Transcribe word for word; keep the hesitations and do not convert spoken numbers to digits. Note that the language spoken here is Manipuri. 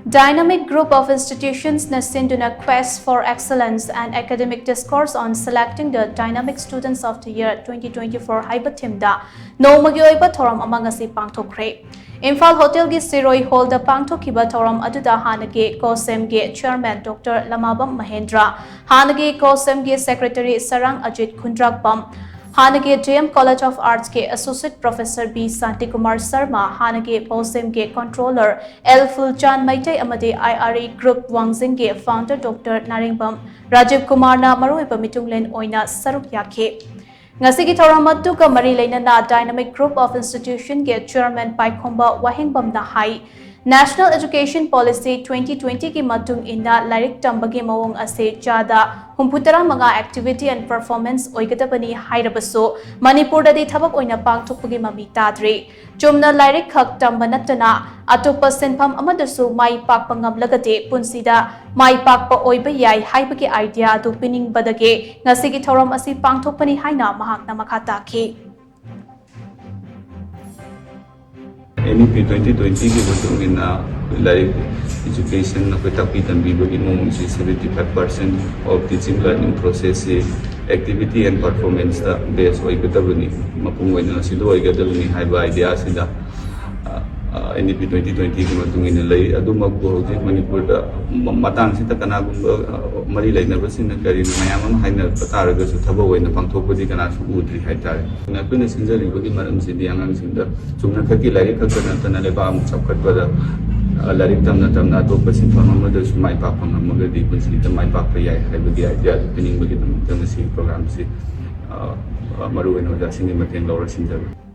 Dynamic Group of Institutions-ꯅ ꯁꯤꯟꯗꯨꯅ Quest for Excellence and Academic Discourse on Selecting the Dynamic Students of the Year twenty twenty-four ꯍꯥꯏꯕ theme-ꯗ ꯅꯣꯡꯃꯒꯤ ꯑꯣꯏꯕ ꯊꯧꯔꯝ ꯑꯃ ꯉꯁꯤ ꯄꯥꯡꯊꯣꯛꯈ꯭ꯔꯦ꯫ ꯏꯝꯐꯥꯜ ꯍꯣꯇꯦꯜꯒꯤ ꯁꯤꯔꯣꯏ ꯍꯣꯜꯗ ꯄꯥꯡꯊꯣꯛꯈꯤꯕ ꯊꯧꯔꯝ ꯑꯗꯨꯗ ꯍꯥꯟꯅꯒꯤ ꯀꯣꯁꯦꯝꯒꯤ chairman Doctor ꯂꯃꯥꯕꯝ ꯃꯍꯦꯟꯗ꯭ꯔ, ꯍꯥꯟꯅꯒꯤ ꯀꯣꯁꯦꯝꯒꯤ secretary ꯁꯔꯥꯡ ꯑꯖꯤꯠ ꯈꯨꯟꯗ꯭ꯔꯥꯛꯄꯝ, ꯍꯥꯟꯅꯒꯤ D M College of Arts-ꯀꯤ associate professor B Shantikumar Sharma, ꯍꯥꯟꯅꯒꯤ ꯄꯥꯎꯁꯦꯝꯒꯤ controller L ꯐꯨꯜꯆꯥꯟ ꯃꯩꯇꯩ ꯑꯃꯗꯤ I R E Group ꯋꯥꯡꯖꯤꯡꯒꯤ founder Doctor ꯅꯥꯔꯦꯡꯕꯝ ꯔꯥꯖꯤꯕ ꯀꯨꯃꯥꯔꯅ ꯃꯔꯨꯑꯣꯏꯕ ꯃꯤꯊꯨꯡꯂꯦꯟ ꯑꯣꯏꯅ ꯁꯔꯨꯛ ꯌꯥꯈꯤ꯫ ꯉꯁꯤꯒꯤ ꯊꯧꯔꯝ ꯑꯗꯨꯒ ꯃꯔꯤ ꯂꯩꯅꯅ Dynamic Group of Institution-ꯒꯤ chairman ꯄꯥꯏꯈꯣꯝꯕ ꯋꯥꯍꯦꯡꯕꯝꯅ high, National Education Policy twenty twenty-ꯒꯤ ꯃꯇꯨꯡ ꯏꯟꯅ ꯂꯥꯏꯔꯤꯛ ꯇꯝꯕꯒꯤ ꯃꯑꯣꯡ ꯑꯁꯤ ꯆꯥꯗ ꯍꯨꯝꯐꯨ ꯇꯔꯥ ꯃꯉꯥ activity and performance ꯑꯣꯏꯒꯗꯕꯅꯤ ꯍꯥꯏꯔꯕꯁꯨ, ꯃꯅꯤꯄꯨꯔꯗꯗꯤ ꯊꯕꯛ ꯑꯣꯏꯅ ꯄꯥꯡꯊꯣꯛꯄꯒꯤ ꯃꯃꯤ ꯇꯥꯗ꯭ꯔꯤ꯫ ꯆꯨꯝꯅ ꯂꯥꯏꯔꯤꯛ ꯈꯛ ꯇꯝꯕ ꯅꯠꯇꯅ ꯑꯇꯣꯞꯄ ꯁꯤꯟꯐꯝ ꯑꯃꯗꯁꯨ ꯃꯥꯏ ꯄꯥꯛꯄ ꯉꯝꯂꯒꯗꯤ ꯄꯨꯟꯁꯤꯗ ꯃꯥꯏ ꯄꯥꯛꯄ ꯑꯣꯏꯕ ꯌꯥꯏ ꯍꯥꯏꯕꯒꯤ idea ꯑꯗꯨ ꯄꯤꯅꯤꯡꯕꯗꯒꯤ ꯉꯁꯤꯒꯤ ꯊꯧꯔꯝ ꯑꯁꯤ ꯄꯥꯡꯊꯣꯛꯄꯅꯤ ꯍꯥꯏꯅ ꯃꯍꯥꯛꯅ ꯃꯈꯥ ꯇꯥꯈꯤ꯫ N E P twenty twenty-ꯒꯤ ꯃꯇꯨꯡ ꯏꯟꯅ ꯑꯩꯈꯣꯏ ꯂꯥꯏꯔꯤꯛ education, ꯑꯩꯈꯣꯏ ꯇꯥꯛꯄꯤ ꯇꯝꯕꯤꯕꯒꯤ ꯃꯑꯣꯡꯁꯤ seventy five percent of teaching learning process-ꯁꯤ activity and performance-ꯇ base ꯑꯣꯏꯒꯗꯕꯅꯤ, ꯃꯄꯨꯡ ꯑꯣꯏꯅ ꯃꯁꯤꯗ ꯑꯣꯏꯒꯗꯕꯅꯤ ꯍꯥꯏꯕ idea ꯑꯁꯤꯗ N E P twenty twenty-ꯒꯤ ꯃꯇꯨꯡ ꯏꯟꯅ ꯂꯩ꯫ ꯑꯗꯨꯃꯛꯄꯨ ꯍꯧꯖꯤꯛ ꯃꯅꯤꯄꯨꯔꯗ ꯃ- ꯃꯇꯥꯡꯁꯤꯗ ꯀꯅꯥꯒꯨꯝꯕ ꯃꯔꯤ ꯂꯩꯅꯕꯁꯤꯡꯅ ꯀꯔꯤꯒꯨꯝꯕ ꯃꯌꯥꯝ ꯑꯃ ꯍꯥꯏꯅꯕ ꯇꯥꯔꯒꯁꯨ ꯊꯕꯛ ꯑꯣꯏꯅ ꯄꯥꯡꯊꯣꯛꯄꯗꯤ ꯀꯅꯥꯁꯨ ꯎꯗ꯭ꯔꯤ ꯍꯥꯏꯇꯥꯔꯦ꯫ ꯑꯗꯨꯅ ꯑꯩꯈꯣꯏꯅ ꯁꯤꯟꯖꯔꯤꯕꯒꯤ ꯃꯔꯝꯁꯤꯗꯤ ꯑꯉꯥꯡꯁꯤꯡꯗ ꯆꯨꯝꯅ ꯈꯛꯀꯤ ꯂꯥꯏꯔꯤꯛ ꯈꯛꯇ ꯅꯠꯇꯅ ꯂꯩꯕꯥꯛ ꯑꯃ ꯆꯥꯎꯈꯠꯄꯗ, ꯑ, ꯂꯥꯏꯔꯤꯛ ꯇꯝꯅ ꯇꯝꯅ ꯑꯇꯣꯞꯄ ꯁꯤꯟꯐꯝ ꯑꯃꯗꯁꯨ ꯃꯥꯏ ꯄꯥꯛꯄ ꯉꯝꯃꯒꯗꯤ ꯄꯨꯟꯁꯤꯗ ꯃꯥꯏ ꯄꯥꯛꯄ ꯌꯥꯏ ꯍꯥꯏꯕꯒꯤ idea ꯑꯗꯨ ꯄꯤꯅꯤꯡꯕꯒꯤꯗꯃꯛꯇ ꯉꯁꯤꯒꯤ program-ꯁꯤ, ꯑ, ꯑ, ꯃꯔꯨꯑꯣꯏꯅ ꯑꯣꯖꯥꯁꯤꯡꯒꯤ ꯃꯇꯦꯡ ꯂꯧꯔ ꯁꯤꯟꯖꯕꯅꯤ꯫